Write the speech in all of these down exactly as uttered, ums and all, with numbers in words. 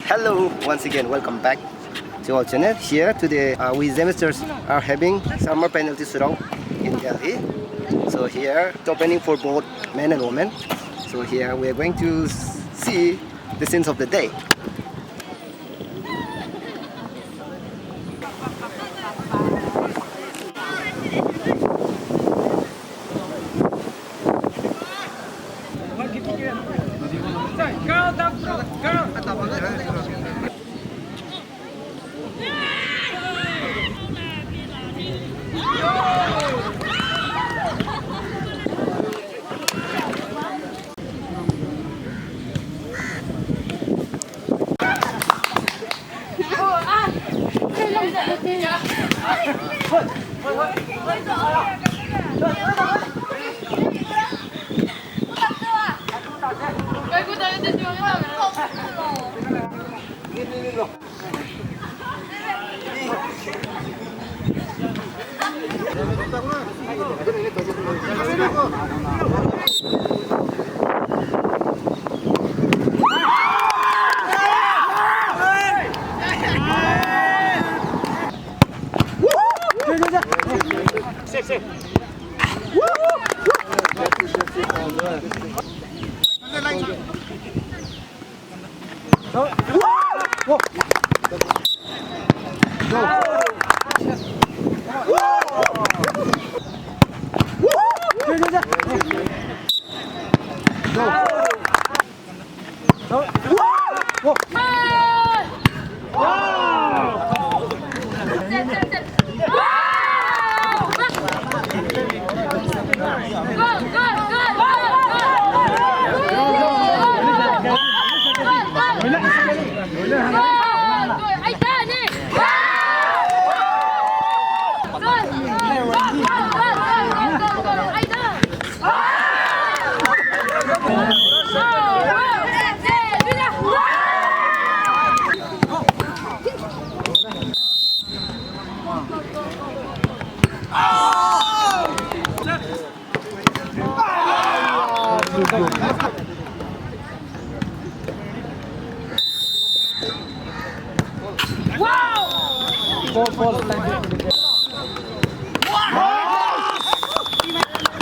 Hello, once again, welcome back to our channel. Here today, uh, we Zemesters are having summer penalty shootout in Delhi. So here, it's opening for both men and women. So here we are going to s- see the scenes of the day.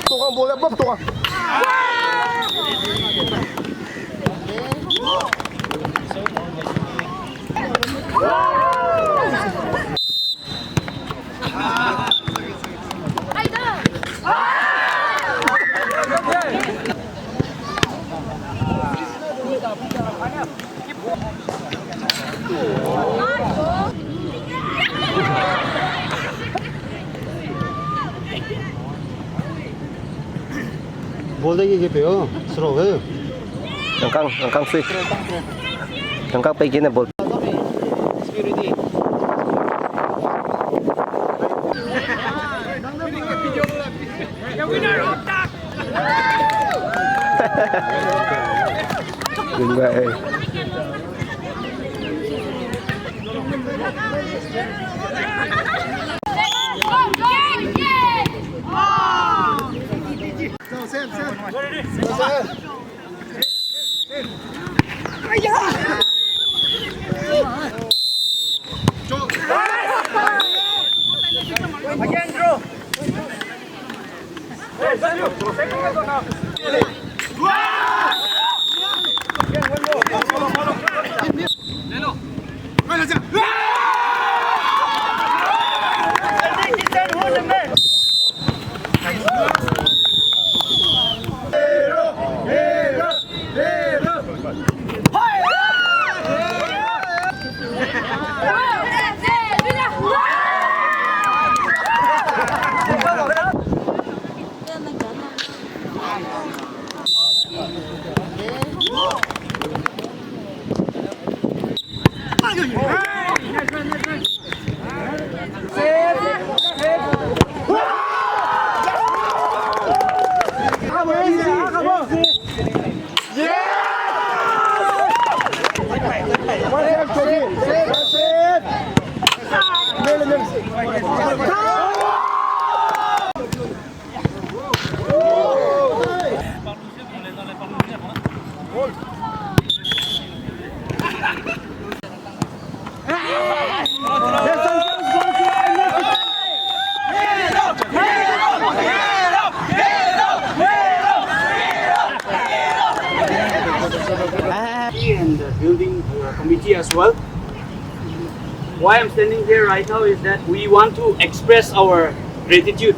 Tukang ball ya, bap tukang. Ball dai ge pe o, sro ge. Angkang, angkang sui. Angkang pei ge ne ball. Good guy. committee as well. Why I'm standing here right now is that we want to express our gratitude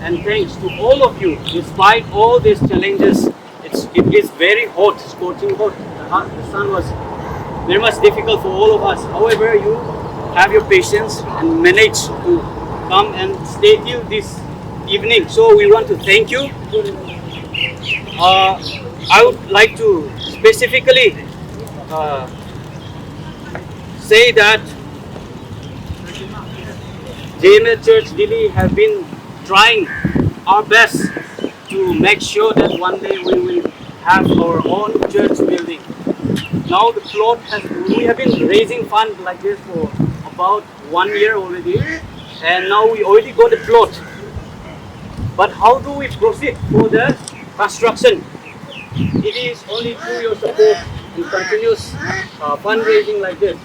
and thanks to all of you, despite all these challenges. It's, it is very hot, scorching hot. The, hu- the sun was very much difficult for all of us. However, you have your patience and manage to come and stay till this evening. So we want to thank you. Uh, I would like to specifically uh, say that J M A Church Delhi have been trying our best to make sure that one day we will have our own church building. Now the plot has, we have been raising fund like this for about one year already, and now we already got the plot. But how do we proceed for the construction? It is only through your support and continuous uh, fundraising like this,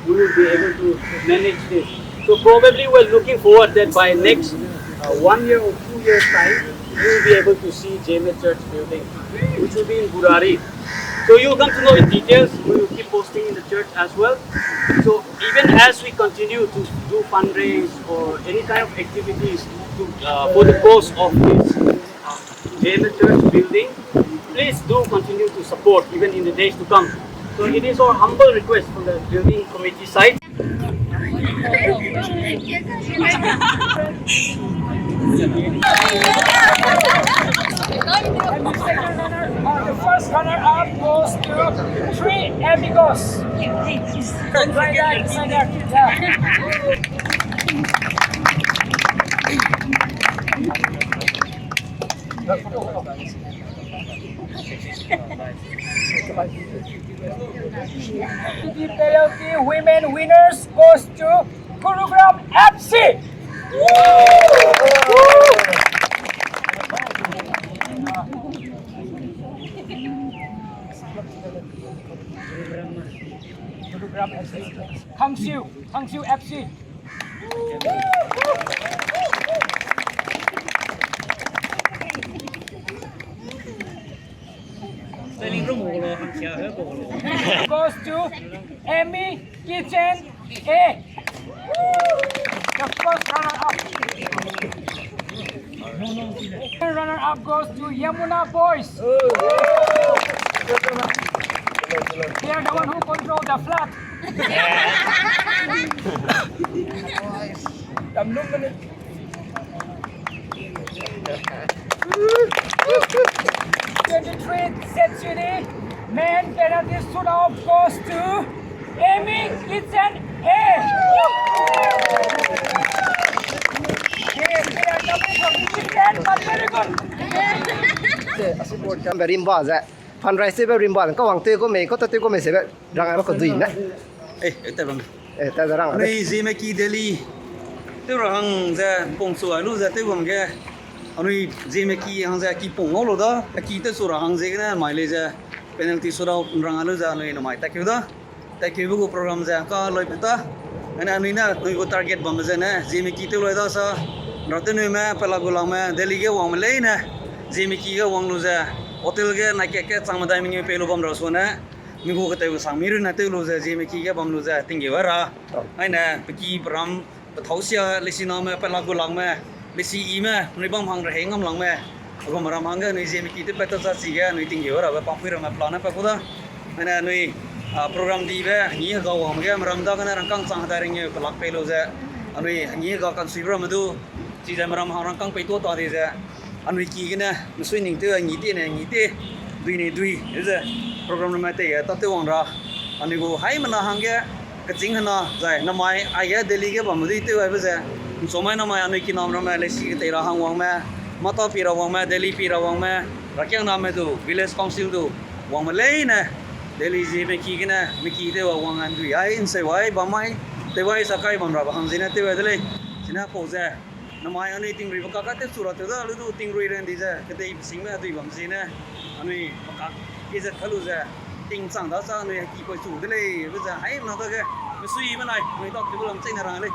we will be able to manage this. So probably we're looking forward that by next uh, one year or two years time, you will be able to see J M A Church building, which will be in Burari. So you'll come to know in details. We will keep posting in the church as well. So even as we continue to do fundraise or any kind of activities to, uh, for the cause of this uh, J M A Church building, please do continue to support even in the days to come. So it is our humble request from the building committee side. And the second runner, uh, the first runner-up goes to Three Amigos. Right there, right there. Yeah. The penalty women winners goes to Gurugram F C. Gurugram F C. Hangsiu, Hangsiu F C. Goes to Amy Kitchen A. The first runner-up. Runner-up goes to Yamuna Boys. They are the one who control the flood. Twenty-three Z C D, men penalty shootout goes to Amy Kitchen A. Yes, they are coming from Kitchen, but very good. Rimba ze. Fundraise tewbe rimba, ka wang tew ku mei, ka ta tew ku mei sebe, rang ai ba ka dui ne. Eh, eh, ta bam. Eh, ta da rang ai. Anui Zeme ki Delhi. Tew ra hang ze, pung su ai lu ze, tew bam ge. Anui Zeme ki hang ze, ki pung ngau lu da. A ki tew su ra hang ze gene, mai lei ze. Penalty shootout rang ai lu ze, anui namai ta keu da. Tatkeu be gu program ze ka loi pe ta. Ane anui ne, anui gu target bam ze ne, Zeme ki tew loi da sa. Ra tew nui me, pela gu lang me, Delhi ge wang me lei ne. Zeme ki ge wang lu ze. Hotel ge, nai ke ke chang medai mengeu pei lu bam ra su ne. Mi gu keteu sang mi ru ne tew lu ze, Zeme ki ge bam lu ze, tinggeu ra. Ai ne, pe ki peram, pe thau sia, lesi na me, pela gu lang me, lesi i me, nui bam hang ra hei ngam lang me. Agu meram hangge anui Zeme ki tew pat ta sa chige anui tinggeu rabe pangpui ramme plan ne pa ku da. Ane anui, ah, program dibe, ngi hega wang ge meram dagene rangkang chang hedai ringeu pelak pei lu ze. Anui ngi hega kansui ramme du, chize meram hang rangkang pei tu ta di ze. Anui ki gene, mesui ning tew ngi te ne ngi te, dui ne dui, ze program ramme tei ge ta tew wang ra. Anui gu haimena hangge, keching hena, zai, namai, aige Delhi ge bam dui tew aibe ze. Nchomai namai anui kinam ramme, lesi ketei ra hang wang me, mata pi ra wang me, Delhi pi ra wang me, rakiang name du, village council du, wang me leine, Delhi Zeme ki gene, me ki tew wa wang an dui ai, nseu wai, bam mai, tew wai sa kai bam ra ba hang zene tew wai de lei, zene pau ze. Namai anui tingruibe kaka tew chu ra tew da, lu du tingrui ren di ze, kedei besingbe dui bam zene, anui maka, ke zet ka lu ze, ting chang da sa anui ki koi chu de lei, be ze, haimena dage, mesui benai, anui tak tew lam chei ne rang lei.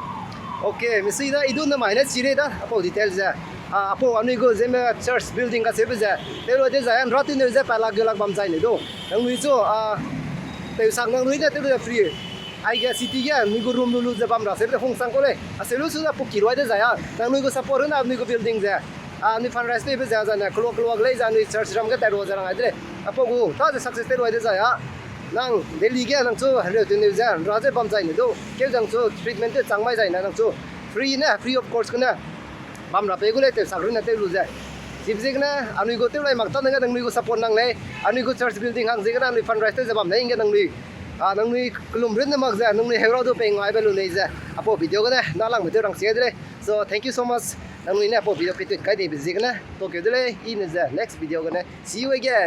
Okay, mesui da, i du namai ne chi lei da, apau detail ze. Ah, apau anui gu Zeme church building kacheube ze. Tew lu de zai, an ra tew neu ze, pela gu lak bam zai ne du. Nangnui chu, ah, Tewsak nangnui ne tew lu ze free. Aige city ge anui gu room lu lu ze bam ra se de hungsang kau lei. Aseu lu su ze puki ruai de zai a, nangnui gu support ne anui gu building ze, anui fundraise tewbe ze zane keluak keluak lei ze anui church ram ge tat ra ze rang ai de lei. Apau gu ta ze success tew ruai de zai a, nang Delhi ge nang chu hereu tew neu ze ra ze bam zai ne du keu zang chu treatment tew chang mai zai ne nang chu free ne, free of cost gene bam ra pei gu lei, tewsak runne tew lu ze. Chibe ziegene anui gu tew lai mak tane ge nangnui gu support nang lei, anui gu church building hang ziegene anui fundraise tew ze bam lei hangge nangnui, a, nangnui kelum runne mak ze nangnui heu ra du pei ngaibe lu nei ze apau video gene nalangbe tew rang sia de lei. So thank you so much. Nangnui ne apau video pei tut kai dibe ziegene tokeu de lei, i ne ze next video gene see you again.